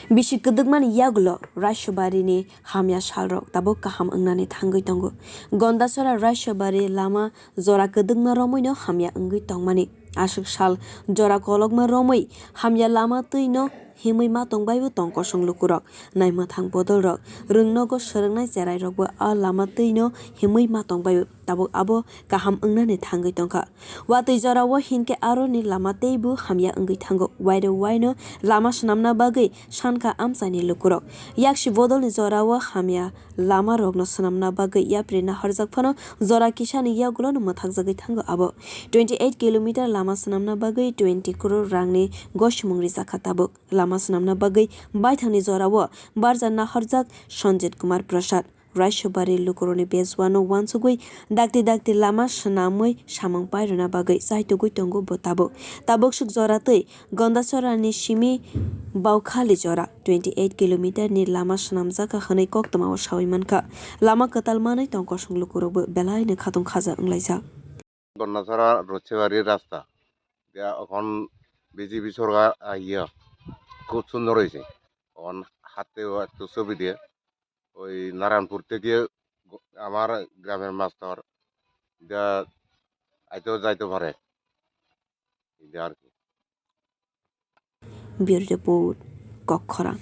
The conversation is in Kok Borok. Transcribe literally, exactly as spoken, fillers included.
Bisi kwdwkmani yagulo Raishabari ni hamya salrok tabuk kaham wngnani thangwi tongo. Gondasora Raishabari lama jora kwdwkma romwi no hamya wngwi tongmani. Aswk sal jora kolokma romwi hamya lama twi no himwi ma tongbai bo tong kosong lukurok. Naimwthang bodolrok, rwngnogo swrwngnai cherairokbo a lama twi no himwi ma tongbai bo. Tabuk abo kaham wngnani thangwi tongkha. Watwi jorao hinkhe aroni lama teibo hamya wngwi thango. Wairok waino lama swnamna bagwi sankha amchaini lukurok. Yaksi bodolni jorao hamya lamarokno swnamna bagwi yapri naharjak phano jora kisani yagulono mwthakjagwi thango abo. Twenty eight kilometer lama swnamna bagwi twenty crore rangni gosimung rijakha tabuk. Lama swnamna bagwi baithangni jorao barja naharjak Sanjit Kumar Prasad. Raishabari lukurokni bejwano uansugwi dakti dakti lama swnamwi samung pairwna bagwi chaitugwi tongo bo tabuk. Tabukswk jora twi Gondasora ni simi Baukhali jora twenty eight kilometer ni lama swnamjakha hwnwi koktwmao sawi mankha. Lama kwtal manwi tong kosong lukurokbo belaino khatung khaja wnglaijak. Gondasora Rochebari rasta. Ya, এখন বিজেপি সরকার আইয়া খুব সুন্দর হয়েছে। এখন হাতে একটু ছবি দিয়ে ওই নারায়ণপুর থেকে গ-, আমার গ্রামের মাস্টার যা আইতেও যাইতে পারে, এই যে আর কি। Bureau Report, Kokkhorang.